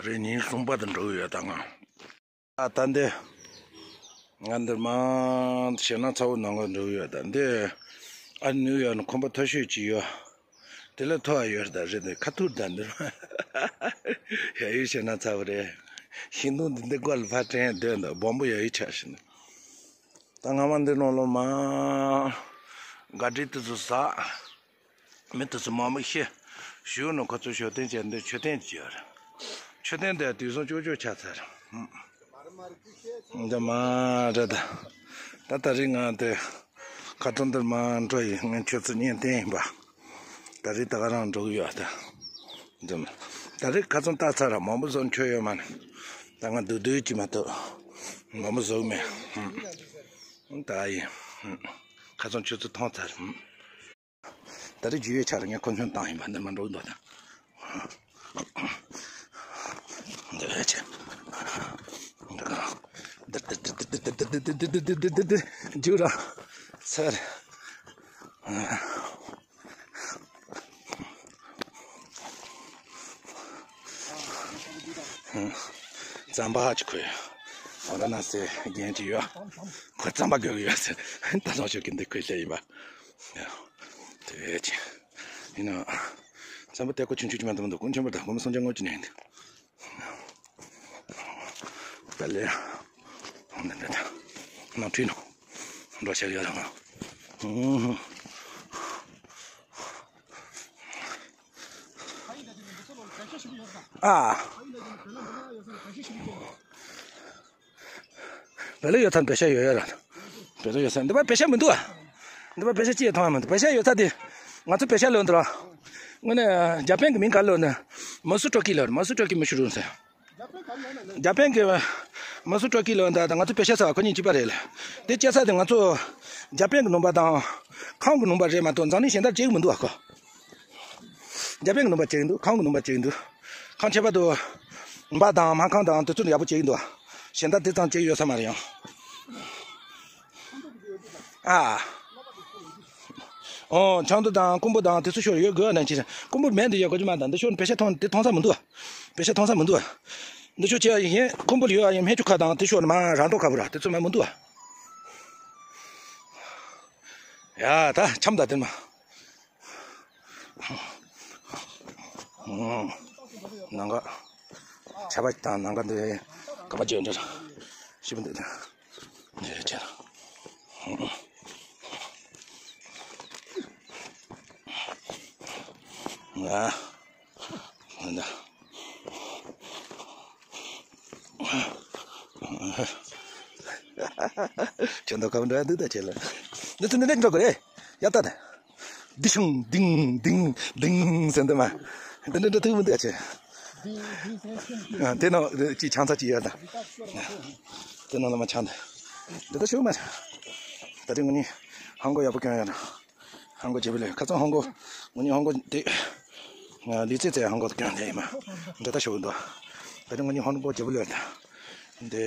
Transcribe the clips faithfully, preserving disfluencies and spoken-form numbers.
རེད། ཉིན་གསུམ་པ་དུ་འགྲོ་གི་ཡོད་ད་ང་། ཨ་ད་འདི། ང་འདིར་མ་ཞེད་སྣང་ཚ་བོ་ནང་ག་འགྲོ་གི་ཡོད་ད་འདི། ཨ་ནིའུ་ཡོག་ནས་ཁོམ་པ་མཐོ་ཤོས་ཅིག་ཡོད། དེ་ལས་མཐོ་བ་ཡོད་ད་རེད་དེ་ཁ་ཐུར་ད་འདིར་མ། ཡ་ཡུལ་ཞེད་སྣང་ཚ་བོ་རེད། ཤིང་སྡོང་འདི་འདི་སྒོ་ལ་ཕར་དྲན་སྡོད་འདུག་སྦོམ་པོ་ཡ་ཡུལ་ཆགས་ཤིང་། ད་སྔ་མ་འདི་ནང་ལོ་མ། ག་དྲི་དུ་ཚོ་ཟག་མི་དེ་ཚོ་མང་པོ་ཤི། གཞུག་ནས་ཁོ་ཚོ་ཞོ་སྟོན་བྱས་འདི་མཆོད་རྟེན་ཅིག་ཡོད་རེད། མཆོད་རྟེན་དེ་དུས་སང་ཅོག་ཅོག་ཆགས་ཚར། འདི་མ་རེད་ད། ད་ད་རེས་ང་དེ་ཁ་ཐོན་འདིར་མ་འགྲོ་ཡི་ངས་ཁྱོད་ཚོ་བརྙན་བསྟན་ཡིན་པ། ད་རེས་ད་ག་རང་འགྲོ་གི་ཡོད་ད། འདི་མ། ད་རེས་ཁ་ཚོན་བཏགས་ཚར་ར་མང་པོ་བཟོ་མཁན་ཡོད་མ་ནི། ད་ང་སྡུག་སྡུག་ཅིག་མ་གཏོགས། མང་པོ་བཟོ་གི་མེད། ད་ཡིན། ཁ་ཚོན་ཁྱོད་ཚོ་མཐོང་ཚར། ད་རེས་རྒྱུས་ཡོད་ཆགས་རེད། ངས་ཁོ་ཚོན་བཏང་ཡིན་པ་འདིར་མ་འགྲོ་འདོད་དང་། འདི་ཆེ། འདི་རྒྱུ་ར་སར། རྩམ་པ་ཧ་ཅི་ཁོས། ཨོ་ད་ན་སེ་རྒྱན་གྱི་ཡོད། ཁོ་རྩམ་པ་དགོས་ཀྱི་ཡོད་ཟེར། ད་ལོ་ཆོག་གི་འདི་ཁོས་བཤད་ཡིན་པ། དེ་ཅི། ཡིན་ན། རྩམ་པ་དེ་ཁོ་ཆུང་ཆུང་ཅི་མ་འདུག་མ་འདུག་དཀོན་མཆོག་པར་དང་དཀོན་མོ་སངས་རྒྱས་དངོས་ཀྱི་ནས་འདི། པ་ལེ། འདི་འདི་འདི། ནང་ཁྲིད་ནོ། འགྲོ་ཤག་ཡོད་རང་། ཨ། བེ་ལེ་ཡོད་ཚར་བེ་ཤ་ཡོད་ཡོད་ར། བེ་ལེ་ཡོད་ཚར་འདི་པ་བེ་ཤ་མི་འདུག་ཨ། འདི་པ་བེ་ཤ་ཅི་ཡང་མཐོང་ཡ་མི་འདུག་བེ་ཤ་ཡོད་ཚར་དེ། ང་ཚོ་བེ་ཤ་ལོན་འདུག་ར། དངོས་གནས་ཇ་པན་གི་མིང་ག་ལོན་ནི། མ་སུ་ཀྲོ་ཀི་ལོན་མ་སུ་ཀྲོ་ཀི་མི་ཤུ་རུང་ཟེར། ཇ་པན་གི་མ་སུ་ཀྲོ་ཀི་ལོན་ད་ང་ཚོ་བེ་ཤ་ཚ་བ་ཁོ་གཉིས་གཅིག་པ་རེད་ལ། དེ་སྐྱེ་ས་དེ་ང་ཚོ་ཇ་པན་གི་ནང་པ་དང་། ཁང་གི་ནང་པ་རེད་མ་གཏོགས་འཛམ་གླིང་གཞན་དག་སྐྱེ་གི་མི་འདུག་ཨ་ཁོ། རྒྱ་བལ་གྱི་ནང་པ་གཅིག་འདུག་ཁང་གི་ནང་པ་གཅིག་འདུག་ཁང་ཁྱད་པར་དུ། འབའ་དང་སྨར་ཁམས་དང་དེ་ཚོ་ཡག་པོ་གཅིག་འདུག་གཞན་དག་དེ་ཙམ་གཅིག་ཡོད་ས་མ་རེད་ཡང་། ཨ། ཨོ་ཆང་དུ་དང་ཀུན་པོ་དང་དེ་ཚོ་ཤོར་ཡོད་དགོས་ན་ཅི་རེད། ཀུན་པོ་མེད་འདི་ཡོད་གོ་ཅི་མ་དང་འདི་ཤོར་བེ་ཤ་ཐོང་དེ་ཐོང་ས་མི་འདུག་བེ་ཤ་ཐོང་ས་མི་འདུག་འདི་ཤོར་བྱས་ཡིན་ཀུན་པོ་ཡོད་ཡིན་སྨན་ཆུ་ཁ་དང་དེ་ཤོར་ན་མ་རང་ཐོག་ཁ་བུ་ར་དེ་ཚོ་མ་མི་འདུག་ཡ་ད་ཆམ་ད་དེ་མ། ནང་ག་ཆ་བ་དང་ནང་ག་འདི་ག་པ་ཅོ་འདྲ་ཞིབ་འདི་འདི་ཅེ་ང་འདི། ཁྱོད་ཚོ་གང་འདྲ་འདུག་ད་ཁྱེད་ལ། འདི་ཚོ་འདི་འདྲ་འགྲོ་གི་རེད། ཡ་ད་ད། འདི་ཤོང་ལྡིང་ལྡིང་ལྡིང་ཟེར་འདི་མ། འདི་འདྲ་འདྲ་ཐུག་མི་འདུག་ཨ་ཁྱེད། ཨ་དེ་ནང་ཅི་ཆང་ཚ་ཅི་ཡོད་ད། དེ་ནང་ལ་མ་ཆང་ད། འདི་ད་ཤོག་མ། ད་དེ་ངོ་ནི་ཧང་གོ་ཡག་པོ་སྐྱོན་ཡོད་ན། ཧང་གོ་ཇེ་བི་ལེ་ཁ་ཚང་ཧང་གོ། ངོ་ནི་ཧང་གོ་དེ། ལི་ཙེ་ཙེ་ཧང་གོ་དུ་སྐྱོན་དེ་ཡིན་མ། འདི་ད་ཤོག་འདུག་ད་དེ་ངོ་ནི་ཧང་གོ་ཇེ་བི་ལེ་ད། འདི།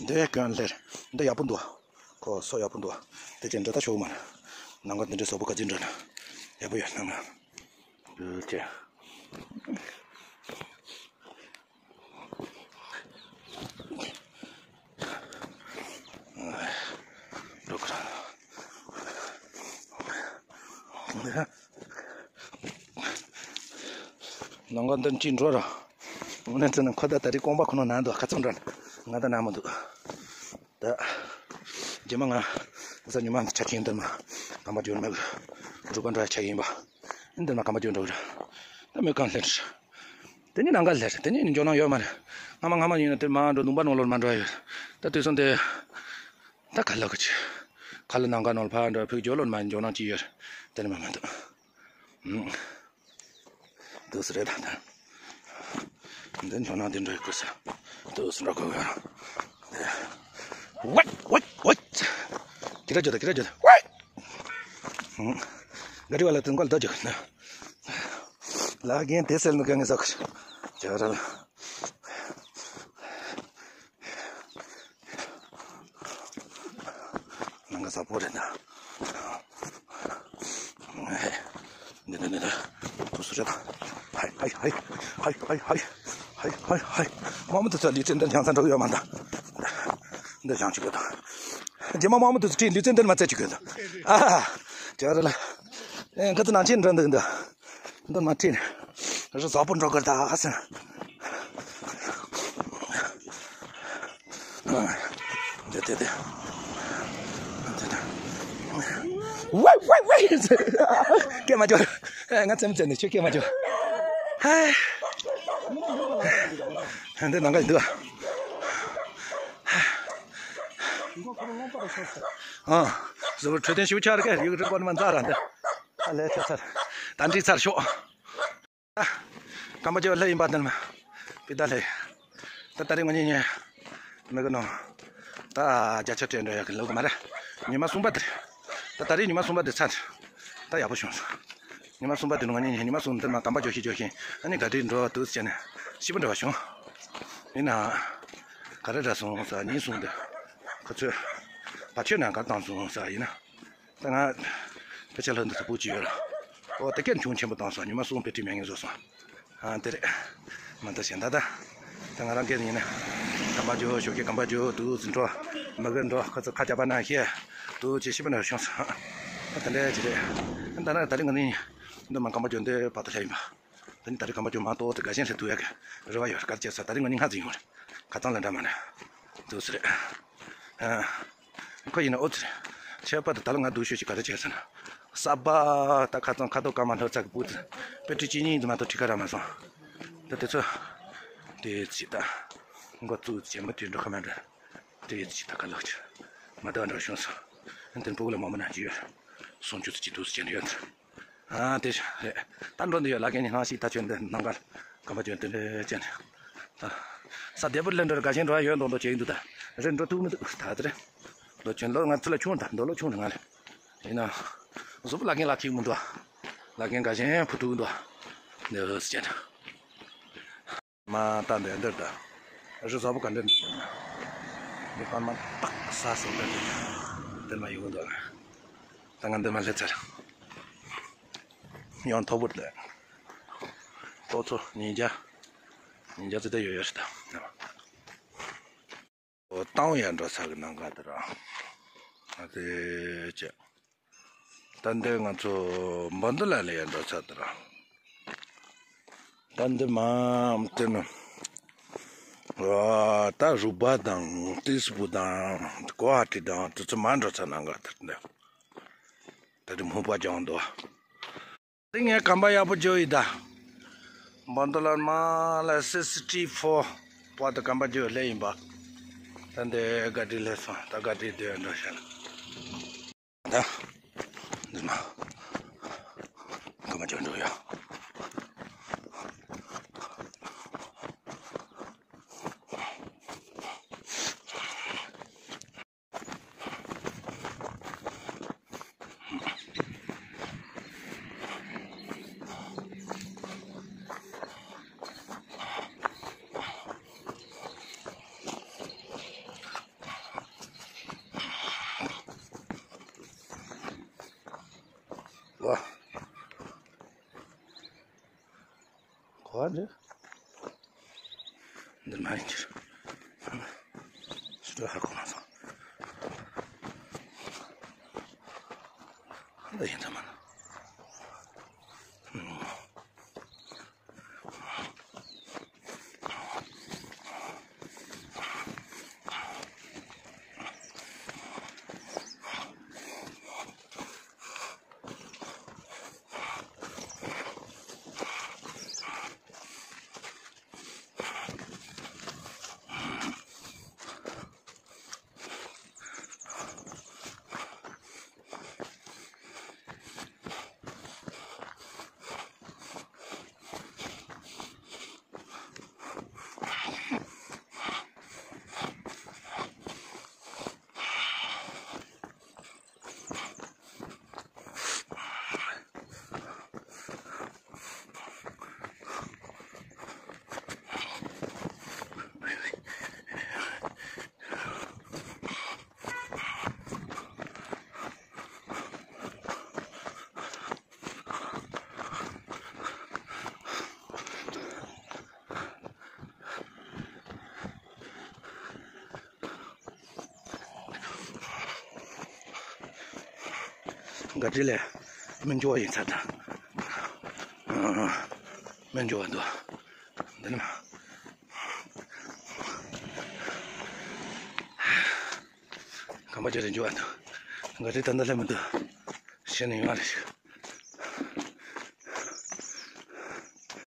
འདི་སྐྱོན་ལེར། འདི་ཡག་པོ་འདུག་ཁོ་སོ་ཡག་པོ་འདུག་དེ་ཅན་འདྲ་ད་ཤོག་མ། ནང་ག་འདི་འདྲ་བཟོ་པོ་ག་ཚོད་འདྲ་ན། ཡག་པོ་ཡོད་ནང་ག་འདི་ཅན། འགྲོ་གི་ར། ནང་ག་འདི་ཅི་འགྲོ་ར། དངོས་གནས་བྱས་ན་ཁོ་ད་ད་རེས་རྐང་པ་ཁོ་ན་ན་འདུག་ཁ་ཚང་འགྲོ་ན་ང་ད་ན་མི་འདུག་ད། རྗེས་མ་ང་། ས་ཉི་མ་འདི་ཆ་ཆེན་འདིར་མ། དམ་པ་འབྱོར་མེད་གི། སྒྲུབ་པ་འདྲ་ཆ་ཡིན་པ། འདིར་མ་དམ་པ་འབྱོར་འགྲོ་གི་ར། ད་མི་གང་སླེབས། དེ་ནི་ནང་ག་སླེབས། དེ་ནི་འཇོག་ནང་ཡོད་མ་རེད། སྔ་མ་སྔ་མ་ཡིན་ན་དེར་མ་འགྲོ་ལུང་པ་ནང་ལོགས་མ་འགྲོ་ཡོད། ད་དུས་སང་དེ། ད་ག་ལ་གི་ཆེ། ག་ལ་ནང་ག་ནང་ལ་ཕར་འགྲོ་ཕུག་འཇོག་ལོགས་མ་འཇོག་ནང་ཅི་ཡོད། དེ་ནི་མ་མ་འདུག་འདུག་སེ་རེད་ད་ད། འདི་འཇོག་ན་འདི་འདྲ་ཡོད་དགོས་ས། འདུག་སེ་འདྲ་དགོས་ག་ཝེད་ཝེད་ཝེད། ཁྱེད་ར་འཇོག་ད་ཁྱེད་ར་འཇོག་ད་ཝེད། ག་རི་བ་ལ་དུང་ག་ལ་ད་འཇོག་ན། ལ་རྒན་དེ་སེལ་ནི་ག་ངེས་ཟ་ག་ཇ་ར་ལ། ནང་ག་ས་པོ་རེད་ན། འདི་འདི་འདི་འདི། དུ་སུ་རེད། ཧའི་ཧའི་ཧའི། ཧའི་ཧའི་ཧའི། ཧའི་ཧའི། དམག་མི་དེ་ཚོ་ལུས་རྩལ་འདི་བྱང་ས་འགྲོ་གི་ཡོད་མ་འདུག་འདི་བྱང་ཆུ་གི་དང་། རྗེས་མ་དམག་མི་དེ་ཚོ་ཁྲིད་ལུས་རྩལ་འདི་མ་རྩེ་ཆུ་གི་དང་། ཨ་ཧ། ཅག་རེ་ལ། ཨེ་ཁ་ཚི་ནང་ཆེན་འགྲོ་འདུག་འདི། འདི་མ་ཁྲིད། རི་ཟག་པོ་འགྲོ་གི་ད་ཨ་སི། འདི་འདི་འདི། ཝེ་ཝེ་ཝེ། སྐད་མ་རྒྱོབ། ང་ཙམ་ཙམ་ནས་ཁྱོད་སྐད་མ་རྒྱོབ། ཧའི། འདི་ནང་ག་འདུག་ཨ། ཟུར་འཕྲོད་བསྟེན་ཞིབ་ཆགས་རེད་ཀ་ཡུག་རེ་པོ་ནི་མ་འཛའ་ར་འདི། ཨ་ལས་ཚར་ཚར། ད་འགྲིག་ཚར་ཤོག་སྐམ་པ་ཇོ་ལྷ་ཡིན་པ་དེ་ནི་པི་ད་ལྷ། ད་ད་རེས་ང་གཉིས་གཉིས་མི་གི་ནོ། ད་བརྒྱ་ཆ་སྤྲད་འགྲོ་ཡག་གི་ལོག་གི་མ་རེད། ཉི་མ་གསུམ་པ་དེ་རེད། ད་ད་རེས་ཉི་མ་གསུམ་པ་དེ་ཚར། ད་ཡག་པོ་བྱུང་སོང་། ཉི་མ་གསུམ་པ་དེ་ནི་ང་གཉིས་གཉིས་ཉི་མ་གསུམ་དེ་མ་སྐམ་པ་ཇོ་ཤི་ཇོ་ཤི་ཨ་ནི་ག་དྲིས་འགྲོ་འདུག་ཟེར་ནས་ཤི་པ་འདྲ་བ་བྱུང་། ཡིན་ན། ག་རེ་འདྲ་སོང་ཟེར་ཉིན་གསུམ་དེ། ཁོ་ཚོས་བ་ཆོད་ན་ག་བཏང་སོང་ཟེར་ཡིན་ན། ད་ང་ཕལ་ཆེར་ལྷ་འདི་ཚོ་སྤུ་ཅི་ཡོད་ར། ཨོ་ད་སྐད་ཆུང་ཆེན་པོ་བཏང་སོང་ཉི་མ་གསུམ་དཔེ་ཁྲིད་མེད་ངེས་བཟོ་སོང་། ཨ་དེ་རེད། མ་ད་གཞན་ད་ད། ད་ང་རང་སྐད་ཡིན་ན། སྐམ་པ་ཇོ་ཞོགས་ཀྱི་སྐམ་པ་ཇོ་དུ་ཟིན་འགྲོ། མི་གི་འགྲོ་ཁོ་ཚོ་ཁ་རྒྱབ་པ་ན་ཤེས། དུ་ཅི་ཤི་པ་ན་བྱུང་སོང་། ཨ་ད་འདྲ་ཅི་རེད། ད་ན་ད་རེས་ང་ནི། འདི་མ་སྐམ་པ་ཇོ་འདི་བར་དུ་ལྷ་ཡིན་པ། ད་ནི་ད་རེས་སྐམ་པ་ཇོ་མ་གཏོགས་དེ་དགའ་ཞེན་ལྷ་ཐུག་ཡག་གི་རེ་བ་ཡོད་གར་བྱས་ས་ད་རེས་ང་ནི་སྔ་ཙམ་ཡོང་རེད། ཁ་ཚང་ལ་འདྲ་མ་ན། དུ་སི་རེད། ཨ། ཁོ་ཡིན་ན་ཨོ་ཙི་རེད། ཁྱད་པར་དུ་ད་ལོ་ང་སྡུག་ཤོས་ཤིག་ག་རེ་བྱས་ཟེར་ན། ས་པ་ད་ཁ་ཚང་ཁ་དོག་སྐར་མ་ལྷོ་ཚ་གི་སྤུ་ཙི། དཔེ་ཁྲི་གཅིག་གཉིས་འདི་མ་གཏོགས་ཁྲི་ཁ་ར་མ་སོང་། ད་དེ་ཚོ། དེ་ཙི་ད། མགོ་བཙུགས་ཅན་མ་དུས་འགྲོ་ཁ་མ་འདྲ། དེ་ཙི་ད་ཁ་ལག་ཅི། མ་ད་འགྲོ་བྱུང་སོང་། ཨ་དེ་སྤུ་གུ་ལ་མ་མ་ན་ཅི་ཡོད། སོང་ཆུ་ཙི་ཅི་དུ་ཙི་ཅན་ཡོད། ཨ་དེ་རེད། ད་འགྲོ་འདི་ཡོད་ལ་ཀན་ནི་ནང་ཞིག་ད་ཆོས་འདི་ནང་ག་ལ་གམ་པ་ཅོན་དེ་འདྲ་ཅན། ད་ས་བདེ་པོ་ལེན་འགྲོ་ར་དགའ་ཞེན་འགྲོ་ཡ་ཡོད་མདོག་མདོག་བྱེད་ཀྱི་འདུག་ད་རེད་འགྲོ་ཐུབ་མི་འདུག་ད་དེ་རེད། འགྲོ་ཆེན་ལོ་ང་ཚོ་ལ་ཆུང་ད་འདོ་ལོ་ཆུང་རེད་ང་ལ། ཡིན་ན། གཟུགས་པོ་ལ་ཀན་ལ་ཁིག་མི་འདུག་ལ་ཀན་དགའ་ཞེན་ཕུ་ཐུག་འདུག་འདི་ཟེར་ཅན། མ་ད་འདི་འདིར་ད། རི་བཟང་པོ་ག་འདྲ་འདི་པར་མ་ཏག་ས་སོང་འདིར་འདི་འདིར་མ་ཡོང་འདུག་ད་ང་འདི་མ་སླེབས་ཚར། ཡང་མཐོ་པོར་འདི། ཏོག་ཙམ་ཉིས་བརྒྱ། ཉིས་བརྒྱ་ཙི་ད་ཡོད་ཡོད་རེད་ད། ཏང་ཡར་འགྲོ་ས་གི་ནང་ག་དེ་ར། ཨ་དེ་ཅེ། ད་འདི་ང་ཚོ་འབུ་འདི་ལ་ལ་ཡར་འགྲོ་ས་དེ་ར། ད་འདི་མ་དེ་ནི། ཨ་ད་རུ་པ་དང་ཏི་སི་པུ་དང་གོ་ཧ་ཏི་དང་དེ་ཚོ་མ་འགྲོ་ས་ནང་ག་དེ་འདི། ད་དེ་མུ་པ་ཅང་འདུག་དེ་ངས་སྐམ་པ་ཡག་པོ་འཇོ་ཡི་ད། འབུ་འདི་ལ་མ་ལ་སི་སི་ཊི་ཕོར། པ་ད་སྐམ་པ་འཇོ་སླེབས་ཡིན་པ། ད་འདི་ག་དྲི་སླེབས་སོང་ད་ག་དྲི་སྡོད་འགྲོ་ཤག་ད། འདི་མ། སྐམ་པ་འཇོ་འགྲོ་ཡ། ལོ། གོ་བ་འདི། འདི་མ་ཡིན་གྱི། སུ་ཧ་གོ་མ་སོང་། འདི་ཡིན་ད་མ་ན། འགའ་འདྲི་ལས་མི་འགྱུར་བ་ཡིན་ཚར་དང་། མི་འགྱུར་བ་འདུག་འདི་ནི་མ། ཁང་པ་ཅིག་ལ་འགྱུར་བ་འདུག་འགའ་འདྲི་ད་ལྟ་སླེབས་མི་འདུག་ཤེས་ནས་ཡོང་བ་རེད་ཤག